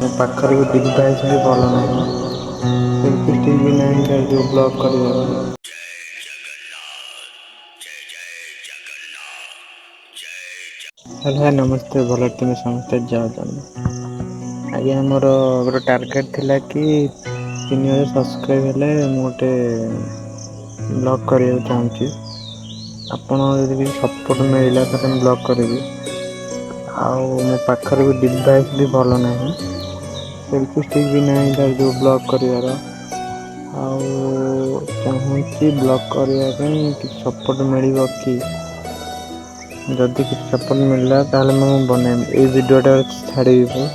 ମୋ ପାଖରେ ବି ଡିଭାଇସ୍ ବି ଭଲ ନାହିଁ, ସେଲ୍ଫି ଷ୍ଟିକ୍ ବି ନାହିଁ ତାର ଯେଉଁ ବ୍ଲଗ୍ କରିବାର। ହ୍ୟାଲୋ ଭାଇ, ନମସ୍ତେ। ଭଲରେ ତୁମେ ସମସ୍ତେ? ଜୟ ଜଗନ୍ନାଥ। ଆଜ୍ଞା, ମୋର ଗୋଟେ ଟାର୍ଗେଟ୍ ଥିଲା କି 3000 ସବସ୍କ୍ରାଇବ୍ ହେଲେ ମୁଁ ଗୋଟେ ବ୍ଲଗ୍ କରିବାକୁ ଚାହୁଁଛି। ଆପଣ ଯଦି କିଛି ସପୋର୍ଟ ମିଳିଲା, ତାହେଲେ ମୁଁ ବ୍ଲଗ୍ କରିବି। ଆଉ ମୋ ପାଖରେ ବି ଡିଭାଇସ୍ ବି ଭଲ ନାହିଁ, ସେଲ୍ଫି ଷ୍ଟିକ୍ ବି ନାହିଁ ତାର ଯେଉଁ ବ୍ଲଗ୍ କରିବାର। ଆଉ ଚାହୁଁଛି ବ୍ଲଗ୍ କରିବା ପାଇଁ, କିଛି ସପୋର୍ଟ ମିଳିବ କି? ଯଦି କିଛି ସପୋର୍ଟ ମିଳିଲା, ତାହେଲେ ମୁଁ ବନେଇବି। ଏଇ ଭିଡ଼ିଓଟା ଛାଡ଼ିବି ମୁଁ।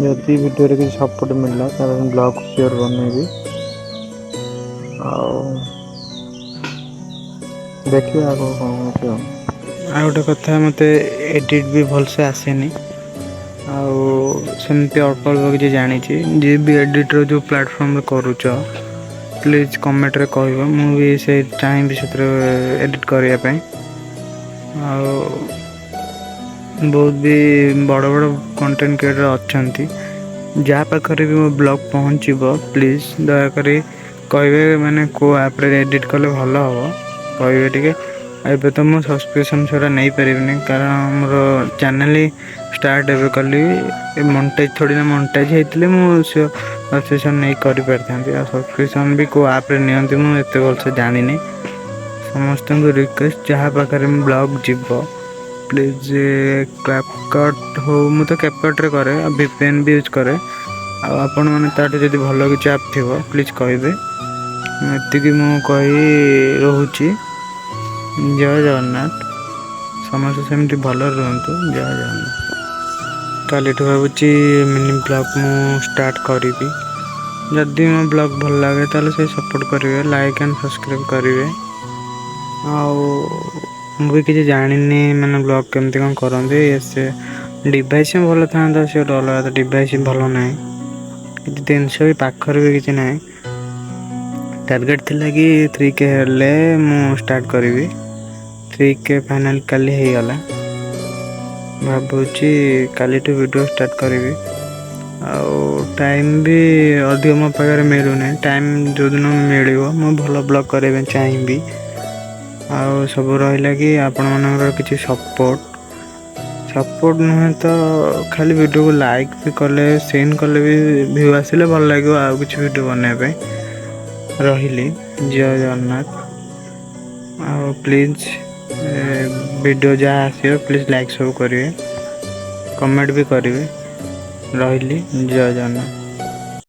ଯଦି ଭିଡ଼ିଓରେ କିଛି ସପୋର୍ଟ ମିଳିଲା, ତାହେଲେ ମୁଁ ବ୍ଲଗ୍ ସିଓର ବନେଇବି। ଆଉ ଦେଖିବା ଆଗକୁ କ'ଣ ହେଉଛି। ଆଉ ଆଉ ଗୋଟେ କଥା, ମୋତେ ଏଡ଼ିଟ୍ ବି ଭଲସେ ଆସେନି। ଆଉ ସେମିତି ଅଳ୍ପ ଅଳ୍ପ କିଛି ଜାଣିଛି। ଯିଏ ବି ଏଡ଼ିଟ୍ର ଯେଉଁ ପ୍ଲାଟଫର୍ମରେ କରୁଛ, ପ୍ଲିଜ୍ କମେଣ୍ଟରେ କହିବ। ମୁଁ ବି ସେ ଚାହିଁବି ସେଥିରେ ଏଡ଼ିଟ୍ କରିବା ପାଇଁ। ଆଉ ବହୁତ ବି ବଡ଼ ବଡ଼ କଣ୍ଟେଣ୍ଟ କ୍ରିଏଟର୍ ଅଛନ୍ତି, ଯାହା ପାଖରେ ବି ମୋ ବ୍ଲଗ୍ ପହଞ୍ଚିବ, ପ୍ଲିଜ୍ ଦୟାକରି କହିବେ, ମାନେ କେଉଁ ଆପ୍ରେ ଏଡ଼ିଟ୍ କଲେ ଭଲ ହେବ, କହିବେ ଟିକେ। ଏବେ ତ ମୁଁ ସବସ୍କ୍ରିପସନ୍ ସେଟା ନେଇପାରିବିନି, କାରଣ ମୋର ଚ୍ୟାନେଲ୍ ଷ୍ଟାର୍ଟ ଏବେ କଲି। ଏ ମନିଟାଇଜ୍ ଥୋଡ଼ି ନା, ମନିଟାଇଜ୍ ହେଇଥିଲେ ମୁଁ ସେ ସବସ୍କ୍ରିପସନ୍ ନେଇ କରିପାରିଥାନ୍ତି। ଆଉ ସବସ୍କ୍ରିପସନ୍ ବି କେଉଁ ଆପ୍ରେ ନିଅନ୍ତି, ମୁଁ ଏତେ ଭଲସେ ଜାଣିନି। ସମସ୍ତଙ୍କୁ ରିକ୍ୱେଷ୍ଟ, ଯାହା ପାଖରେ ମୋ ବ୍ଲଗ୍ ଯିବ, ପ୍ଲିଜ୍ କ୍ୟାପକଟ୍ ହଉ, ମୁଁ ତ କ୍ୟାପକଟ୍ରେ କରେ ଆଉ ଭିପିଏନ୍ ବି ୟୁଜ୍ କରେ। ଆଉ ଆପଣମାନେ ତାଠୁ ଯଦି ଭଲ କିଛି ଆପ୍ ଥିବ, ପ୍ଲିଜ୍ କହିବେ। ଏତିକି ମୁଁ କହି ରହୁଛି। ଜୟ ଜଗନ୍ନାଥ। ସମସ୍ତେ ସେମିତି ଭଲରେ ରୁହନ୍ତୁ। ଜୟ ଜଗନ୍ନାଥ। କାଲିଠୁ ଭାବୁଛି ମିନି ବ୍ଲଗ୍ ମୁଁ ଷ୍ଟାର୍ଟ କରିବି। ଯଦି ମୋ ବ୍ଲଗ୍ ଭଲ ଲାଗେ, ତାହେଲେ ସେ ସପୋର୍ଟ କରିବେ, ଲାଇକ୍ ଆଣ୍ଡ ସବସ୍କ୍ରାଇବ୍ କରିବେ। ଆଉ ମୁଁ ବି କିଛି ଜାଣିନି, ମାନେ ବ୍ଲଗ୍ କେମିତି କ'ଣ କରନ୍ତି। ସେ ଡିଭାଇସ୍ ବି ଭଲ ଥାନ୍ତା, ସେ ଗୋଟେ ଅଲଗା। ଡିଭାଇସ୍ ବି ଭଲ ନାହିଁ, କିଛି ଜିନିଷ ବି ପାଖରେ ବି କିଛି ନାହିଁ। ଟାର୍ଗେଟ୍ ଥିଲା କି 3K ହେଲେ ମୁଁ ଷ୍ଟାର୍ଟ କରିବି। 3K final କାଲି ହେଇଗଲା। ଭାବୁଛି କାଲିଠୁ ଭିଡ଼ିଓ ଷ୍ଟାର୍ଟ କରିବି। ଆଉ ଟାଇମ୍ ବି ଅଧିକ ମୋ ପାଖରେ ମିଳୁନି। ଟାଇମ୍ ଯେଉଁଦିନ ମିଳିବ, ମୁଁ ଭଲ ବ୍ଲଗ୍ କରିବା ପାଇଁ ଚାହିଁବି। ଆଉ ସବୁ ରହିଲା କି ଆପଣମାନଙ୍କର କିଛି ସପୋର୍ଟ। ସପୋର୍ଟ ନୁହେଁ ତ, ଖାଲି ଭିଡ଼ିଓକୁ ଲାଇକ୍ ବି କଲେ, ସେଣ୍ଡ କଲେ ବି ଭିଉ ଆସିଲେ ଭଲ ଲାଗିବ ଆଉ କିଛି ଭିଡ଼ିଓ ବନେଇବା ପାଇଁ। ରହିଲି, ଜୟ ଜଗନ୍ନାଥ। ଆଉ ପ୍ଲିଜ୍ ଭିଡ଼ିଓ ଯାହା ଆସିବ, ପ୍ଲିଜ୍ ଲାଇକ୍ ସବୁ କରିବେ, କମେଣ୍ଟ ବି କରିବେ। ରହିଲି, ଜୟ ଜଗନ୍ନାଥ।